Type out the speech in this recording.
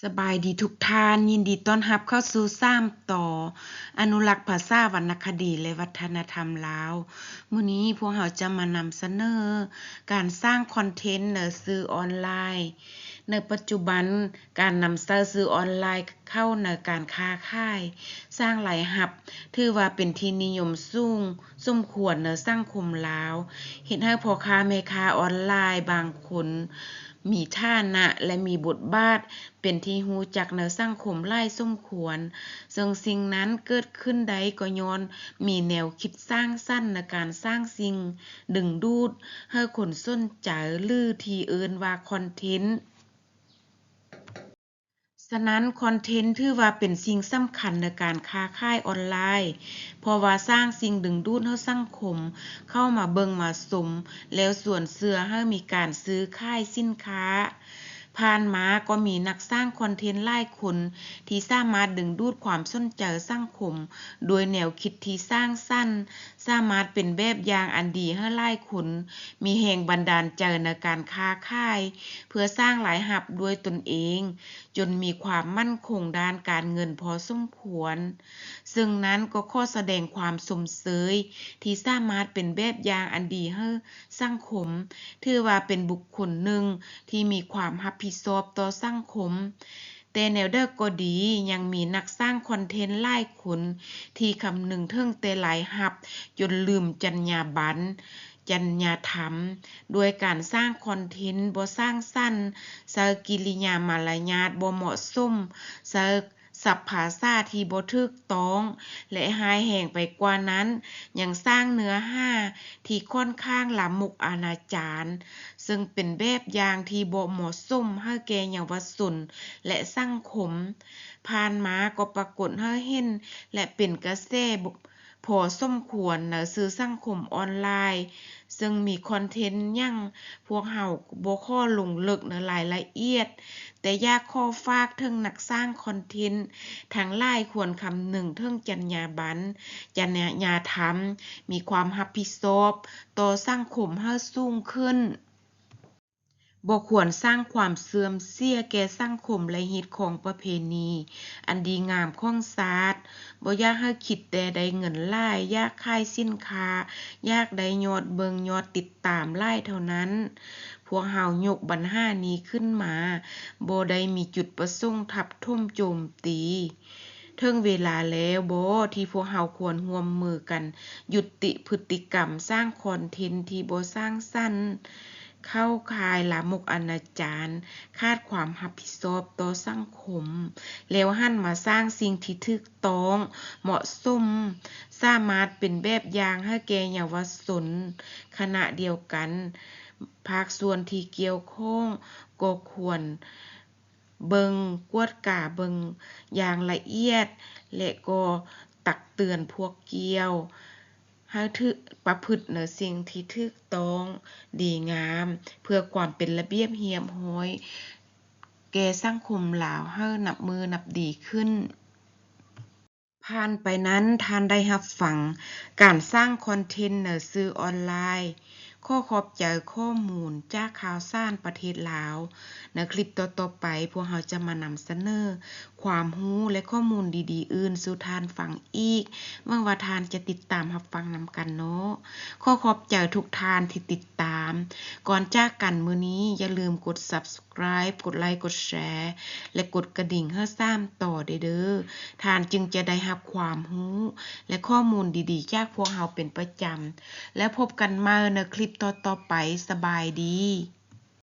ສະບາຍດີທຸກທ່ານ, ຍິນດີຕ້ອນຮັບເຂົ້າສູ່ສາມຕໍ່ ອະນຸລັກພາສາ, ວັນນະຄະດີ ແລະ ວັດທະນະທຳລາວ. ມື້ນີ້ພວກເຮົາຈະມານຳສະເໜີການສ້າງຄອນເທັນໃນສື່ອອນລາຍ. ໃນປັດຈຸບັນ, ການນຳໃຊ້ສື່ອອນລາຍເຂົ້າໃນການຄ້າຂາຍ, ສ້າງລາຍຮັບ, ຖືວ່າເປັນທີ່ນິຍົມສູງສົມຄວນໃນສັງຄົມລາວ, ເຮັດໃຫ້ພໍ່ຄ້າແມ່ຄ້າອອນລາຍບາງຄົນມີຖານະ ແລະ ມີບົດບາດເປັນທີ່ຮູ້ຈັກໃນສັງຄົມຫຼາຍສົມຄວນ, ເຊິ່ງສິ່ງນັ້ນເກີດຂຶ້ນໄດ້ກໍຍ້ອນມີແນວຄິດສ້າງສັນໃນການສ້າງສິ່ງດຶງດູດໃຫ້ຄົນສົນໃຈ ຫຼື ທີ່ເອີ້ນວ່າຄອນເທັນ. ສະນັ້ນ, ຄອນເທັນຖືວ່າເປັນສິ່ງສຳຄັນໃນການຄ້າຂາຍອອນລາຍ, ເພາະວ່າສ້າງສິ່ງດຶງດູດໃຫ້ສັງຄົມເຂົ້າມາເບິ່ງມາຊົມ ແລ້ວຊວນເຊື່ອໃຫ້ມີການຊື້ຂາຍສິນຄ້າ. ຜ່ານມາກໍມີນັກສ້າງຄອນເທັນຫຼາຍຄົນທີ່ສາມາດດຶງດູດຄວາມສົນໃຈສັງຄົມດ້ວຍແນວຄິດທີ່ສ້າງສັນ, ສາມາດເປັນແບບຢ່າງອັນດີໃຫ້ຫຼາຍຄົນມີແຮງບັນດານໃຈໃນການຄ້າຂາຍ ເພື່ອສ້າງລາຍຮັບດ້ວຍຕົນເອງ, ຈົນມີຄວາມໝັ້ນຄົງດ້ານການເງິນພໍສົມຄວນ. ເຊິ່ງນັ້ນກໍຂໍສະແດງຄວາມຊົມເຊີຍທີ່ສາມາດເປັນແບບຢ່າງອັນດີໃຫ້ສັງຄົມ, ຖືວ່າເປັນບຸກຄົນໜຶ່ງທີ່ມີຄວາມຮັບຜິດຊອບຕໍ່ສັງຄົມ. ແຕ່ແນວໃດກໍດີ, ຍັງມີນັກສ້າງຄອນເທັນຫຼາຍຄົນທີ່ຄຳນຶງເຖິງແຕ່ລາຍຮັບ ຈົນລືມຈັນຍາບັນ, ຈັນຍາທຳ, ດ້ວຍການສ້າງຄອນເທັນບໍ່ສ້າງສັນ, ໃຊ້ກິລິຍາມາລະຍາດບໍ່ເໝາະສົມ, ໃຊ້ສັບພາສາທີ່ບໍ່ຖືກຕ້ອງ ແລະ ຮ້າຍແຮງໄປກວ່ານັ້ນ, ຍັງສ້າງເນື້ອຫາທີ່ຂ້ອນຂ້າງລາມົກອະນາຈານ, ເຊິ່ງເປັນແບບຢ່າງທີ່ບໍ່ເໝາະສົມໃຫ້ແກ່ເຍົາວະຊົນ ແລະ ສັງຄົມ. ຜ່ານມາກໍປາກົດໃຫ້ເຫັນ ແລະ ເປັນກະແສ ພໍສົມຄວນໃນສື່ສັງຄົມອອນລາຍ, ເຊິ່ງມີຄອນເທັນຫຍັງ ພວກເຮົາບໍ່ຂໍລົງເລິກໃນລາຍລະອຽດ, ແຕ່ຢາກຂໍຝາກເຖິງນັກສ້າງຄອນເທັນທັງຫຼາຍຄວນຄຳນຶງເຖິງຈັນຍາບັນ, ຈັນຍາທຳ, ມີຄວາມຮັບຜິດຊອບຕໍ່ສັງຄົມໃຫ້ສູງຂຶ້ນ. ບໍ່ຄວນສ້າງຄວາມເສື່ອມເສຍແກ່ສັງຄົມ ແລະ ຮີດຄອງປະເພນີອັນດີງາມຂອງຊາດ. ບໍ່ຢາກໃຫ້ຄິດແຕ່ໄດ້ເງິນຫຼາຍ, ຢາກຂາຍສິນຄ້າ, ຢາກໄດ້ຍອດເບິ່ງ, ຍອດຕິດຕາມຫຼາຍເທົ່ານັ້ນ. ພວກເຮົາຍົກບັນຫານີ້ຂຶ້ນມາ, ບໍ່ໄດ້ມີຈຸດປະສົງທັບຖົມໂຈມຕີ. ເຖິງເວລາແລ້ວບໍ ທີ່ພວກເຮົາຄວນຮ່ວມມືກັນຍຸຕິພຶດຕິກຳສ້າງຄອນເທັນທີ່ບໍ່ສ້າງສັນ, ເຂົ້າຂ່າຍລາມົກອະນາຈານ, ຂາດຄວາມຮັບຜິດຊອບຕໍ່ສັງຄົມ, ແລ້ວຫັນມາສ້າງສິ່ງທີ່ຖືກຕ້ອງ, ເໝາະສົມ, ສາມາດເປັນແບບຢ່າງໃຫ້ແກ່ເຍົາວະຊົນ. ຂະນະດຽວກັນ, ພາກສ່ວນທີ່ກ່ຽວຂ້ອງກໍຄວນ ເບິ່ງ, ກວດກາເບິ່ງຢ່າງລະອຽດ ແລະ ກໍຕັກເຕືອນພວກກ່ຽວໃຫ້ຖືກປະພຶດໃນສິ່ງທີ່ຖືກຕ້ອງດີງາມ ເພື່ອຄວາມເປັນລະບຽບຮຽບຮ້ອຍແກ່ສັງຄົມລາວໃຫ້ນັບມື້ນັບດີຂຶ້ນ. ຜ່ານໄປນັ້ນ, ທ່ານໄດ້ຮັບຟັງການສ້າງຄອນເທັນໃນສື່ອອນລາຍ. ຂໍຂອບໃຈຂໍ້ມູນຈາກຂ່າວສານປະເທດລາວ. ໃນຄລິບຕໍ່ໆໄປ, ພວກເຮົາຈະມານຳສະເໜີຄວາມຮູ້ ແລະ ຂໍ້ມູນດີໆອື່ນສູ່ທ່ານຟັງອີກ. ຫວັງວ່າທ່ານຈະຕິດຕາມຮັບຟັງນຳກັນເນາະ. ຂໍຂອບໃຈທຸກທ່ານທີ່ຕິດຕາມ. ກ່ອນຈາກກັນມື້ນີ້, ຢ່າລືມກົດ Subscribe ກົດໄລ, ກົດແຊ ແລະ ກົດກະດິ່ງໃຫ້ສາມຕໍ່ເດີ້. ທ່ານຈຶ່ງຈະໄດ້ຮັບຄວາມຮູ້ ແລະ ຂໍ້ມູນດີໆຈາກພວກເຮົາເປັນປະຈຳ. ແລ້ວພົບກັນໃໝ່ໃນຄລິບຕໍ່ໆໄປ. ສະບາຍດີ.